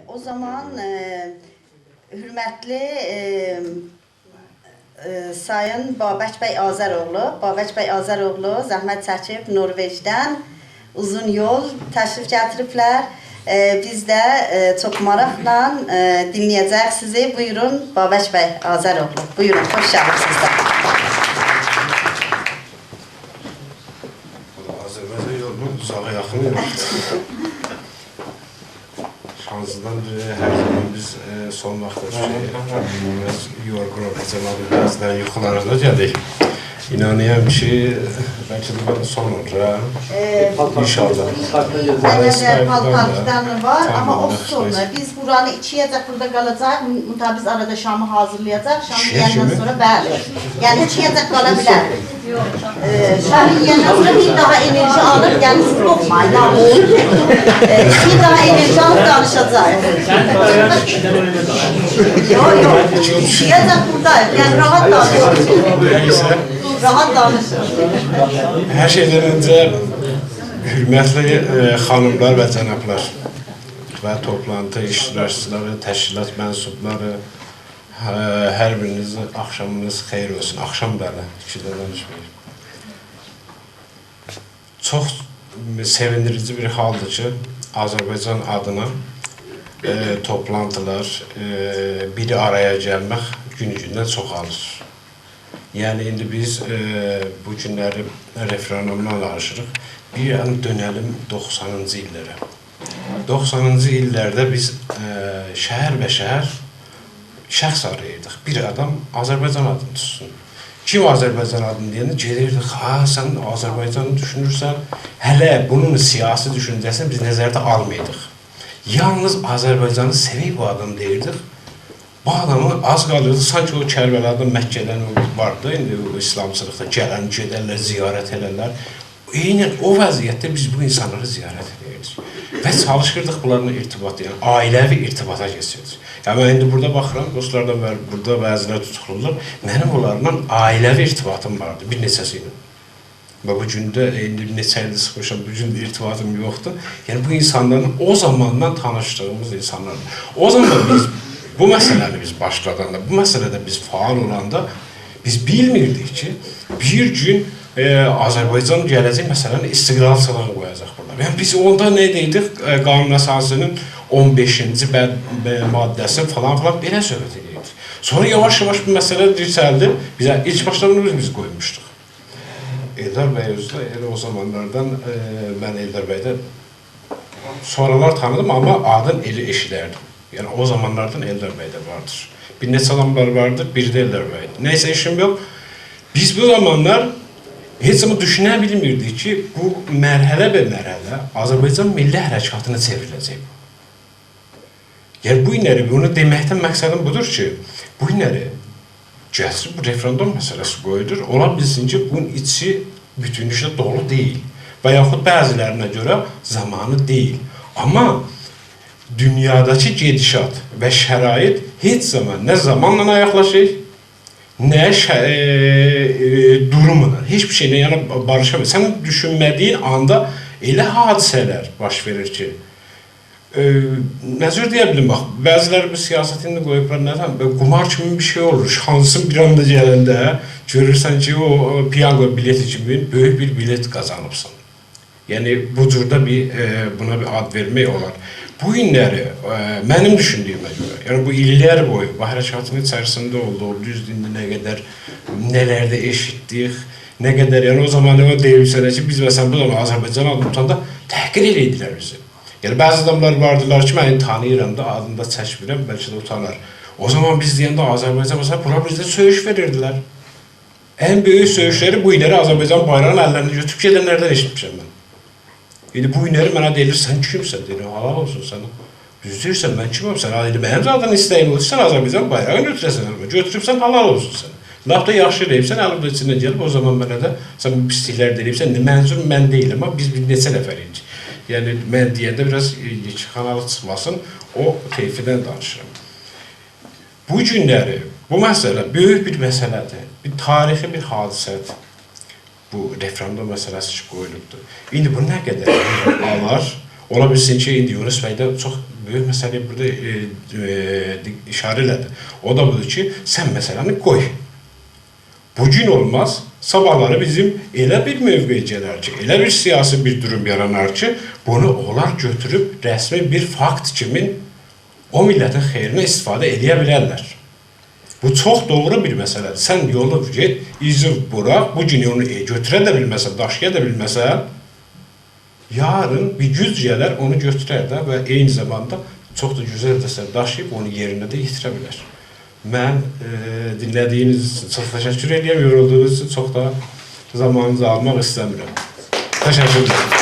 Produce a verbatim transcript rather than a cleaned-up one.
او زامان، ائ، حؤرمتلی، ائ، ائ، سایین بابک بی آذراوغلو، بابک بی آذراوغلو زحمت چکیب نوروئژدن اوزون یول تشریف گتیریبلر. ائ، بیز ده، ائ، چوخ ماراقلا، ائ، دینله‌یه‌جه‌ییک سیزی. بویورون، بابک بی آذراوغلو. بویورون، خوش گلیبسینیز ده. آذربایجان یولونون اوزاغی یاخینی یوخدور. شانسدان بیری هر زامان بیز، ائ، سون واختلار کی، بیر آز یورغون اولور، جناب، بعضیلری یوخولاریندا گلیر. اینانیرام کی، بلکه ده بو سون اولور، هه؟ ائ، انشاءالله. نه قدر پالتار کیتابی وار، آمما اولسون. تامام، یاخشی. بیز بورانی ایکی گئجه بورادا قالاجاق، مطابق بیز آرادا شامی حاضیرلایاجاق. شامی ایکی گئجه یئیندن سونرا، بلی. یعنی ایکی گئجه قالا بیلر. ائ، شامی یئیندن سونرا بیر داها انرژی آلیب، یعنی سیز قورخمایین، ها. ائ، بیر داها انرژی آلیب دانیشاجاق. یوخ، یوخ. ایکی گئجه بوراداییق، یعنی راحت دانیشین. نه‌یسه. راحت دانیشین. هر شئیدن اؤنجه حؤرمتلی، ائ، خانیملار و جنابلار و توپلانتی اشتراکچیلاری، تشکیلات منسوبلاری، هه، هر بیرینیزین آخشامینیز خئییر اولسون. آخشام، بلی، ایکیده دانیشمایین. چوخ سئویندیریجی بیر حالدیر کی، آذربایجان آدینا، ائ، توپلانتیلار، ائ، بیر آرایا گلمک گونو-گوندن چوخالیر. یعنی، ایندی بیز، ائ، بو گونلری رفراندومدان دانیشیریق. بیر آن دؤنه‌لیم دوخسانینجی ایللره. دوخسانینجی ایللرده بیز، ائ، شهر به شهر شخص آراییردیق. بیر آدام آذربایجان آدینی توتسون. کیم آذربایجان آدینی دئینده گئدیردیک، «ها، سن آذربایجانی دوشونورسن.» هله بونون سیاسی دوشونجه‌سینی بیز نظرده آلمیردیق. یالنیز آذربایجانی سئویر بو آدام دئییردیک. بو آدامی آز قالیردی، سانکی او کربلادا، مکه‌دن او واردی، ایندی او اسلامچیلیقدا گلن، گئدرلر، زیارت ائلرلر. عیناً او وضعیتده بیز بو اینسانلاری زیارت ائدیردیک. و چالیشیردیق بونلارلا ارتباط، یعنی عائله‌وی ارتباطا کئچیردیک. یعنی، من ایندی بورادا باخیرام، دوستلار دا وار، بورادا بعضیلر توتوقلودولار. منیم اونلارلا عائله‌وی ارتباطیم واردی، بیر نئچه‌سی ایله. و بو گون ده، ائ، ایندی نئچه ایلدیر چیخمیشام، بو گون ارتباطیم یوخدور. یعنی، بو اینسانلارین او زاماندان تانیشدیغیمیز اینسانلاردیر. او زامان بیز بو مسئله‌نی بیز باشلاداندا، بو مسئله‌ده بیز فعال اولاندا، بیز بیلمیردیک کی، بیر گون، ائ، آذربایجان گله‌جک مسئله‌نی، استقلالچیلیغی قویاجاق بورادا. یعنی، بیز اوندا نه دئییردیک، ائ، قانون اساسی‌نین اون بئشینجی بند، ب-، ماده‌سی فلان فلان، بئله صحبت ائدیردیک. سونرا یاواش-یاواش بو مسئله دیرچلدی. بیزه ایلک باشدا بونو بیز، بیز قویموشدوق. ائلدار بی اؤزو ده ائله او زامانلاردان، ائ، من ائلدار بی‌ده سونرالار تانیدیم، آمما آدین ائله ائشیدردیم. یعنی، او زامانلاردان ائلدار بی‌ده واردیر. بیر نئچه آداملار واردیر، بیری ده ائلدار بی‌دیر. نه‌یسه، ایشیم یوخ. بیز بو زامانلار هئچ زامان دوشونه بیلمیردیک کی، بو مرحله به مرحله آذربایجان میللی حرکاتینا چئوریله‌جک. یعنی، بو گونلری بونو دئمکدن مقصدیم بودور کی، بو گونلری گتیریب بو رفراندوم مسئله‌سی قویولور. اولا بیلسین کی، بونون ایچی بوتونلوکله دولو دئییل و یاخود بعضی‌لرینه گؤره زامانی دئییل. آمما دونیاداکی گئدیشات و شرایط هئچ زامان نه زامانلا آیاقلاشیر، نه شه-، ائ، ائ، دوروملا، هئچ بیر شئیله، یعنی، باریشا بیلمیر. سن دوشونمه‌دیگین آندا ائله حادثه‌لر باش وئریر کی، ائ، نه جور دئیه بیلیم، باخ، بعضی‌لری بو سیاستی ایندی قویوبلار، نه بیلیم، بئله قومار کیمی بیر شئی اولور. شانسین بیر آندا گلنده گؤرورسن کی، او، او پیانگو بیلئتی کیمی بؤیوک بیر بیلئت قازانیبسان. یعنی، بو جور ده بیر، ائ، بونا بیر آد وئرمک اولار. بو گونلری، ائ، منیم دوشوندویومه گؤره، یعنی، بو ایللر بویو بو حرکاتین ایچریسینده اولدوق، دوزدور، ایندی نه قدر، نه‌لر ده ائشیتدیک، نه قدر، یعنی، او زامان او دئییرسن کی، بیز، مثلا، بو زامان آذربایجان آدینی توتاندا تحقیر ائله‌ییردیلر بیزی. یعنی، بعضی آداملار واردیلار کی، من تانیییرام دا، آدینی دا چکمیرم، بلکه ده اوتانار. او زامان بیز دئینده آذربایجان، مثلا، بونلار بیزه سؤیوش وئریردیلر. ان بؤیوک سؤیوشلری بو گونلری آذربایجان بایراغینی اللرینه گؤتوروب گئدنلردن ائشیتمیشم من. ایندی بو گونلری منه دئییرلر، «سن کیمسن؟» دئییرم، «حالال اولسون سنه.» دوز دئییرسن، من کیمم؟ سن، ایندی منیم زادان ایسته‌ییم اودور، سن آذربایجان بایراغینی گؤتوره‌سن الینه. گؤتوروبسن، حالال اولسون سنه. لاپ دا یاخشی ائله‌ییبسن، الیمدن ایچیندن گلیب، او زامان منه ده سن بو پیسلیکلری دئییرسن. منظور من دئییلم، آمما بیز بیر نئچه نفریک. یعنی، من دئینده بیر آز، ائ، یئکه‌خانالیق چیخماسین، او طیفدن دانیشیرام. بو گونلری بو مسئله بؤیوک بیر مسئله‌دیر. بیر تاریخی بیر حادثه‌دیر. بو رفراندوم مسئله‌سی کی، قویولوبدور. ایندی بو نه قدر آلار، اولا بیلسین کی، ایندی یونس بی ده چوخ بؤیوک مسئله‌یه بورادا، ائ، ائ، ایشاره ائله‌دی. او دا بودور کی، سن مسئله‌نی قوی. بو گون اولماز، صاباحلاری بیزیم ائله بیر موقع گلر کی، ائله بیر سیاسی بیر دوروم یارانار کی، بونو اونلار گؤتوروب رسمی بیر فاکت کیمین او میللتین خئیرینه استفاده ائله‌یه بیلرلر. بو چوخ دوغرو بیر مسئله‌دیر. سن یولو گئت، ایزی بوراخ، بو گون اونو، ائ، گؤتوره ده بیلمه‌سن، داشییا دا بیلمه‌سن، یارین بیر گوج گلر، اونو گؤتورر ده و عینی زاماندا چوخ دا گؤزل ده سن داشیییب اونو یئرینه ده یئتیره بیلر. من، ائ، دینله‌دیگینیز اوچون چوخ تشکر ائدیرم، یورولدوغونوز اوچون چوخ دا زامانینیزی آلماق ایسته‌میرم. تشکر ائدیرم.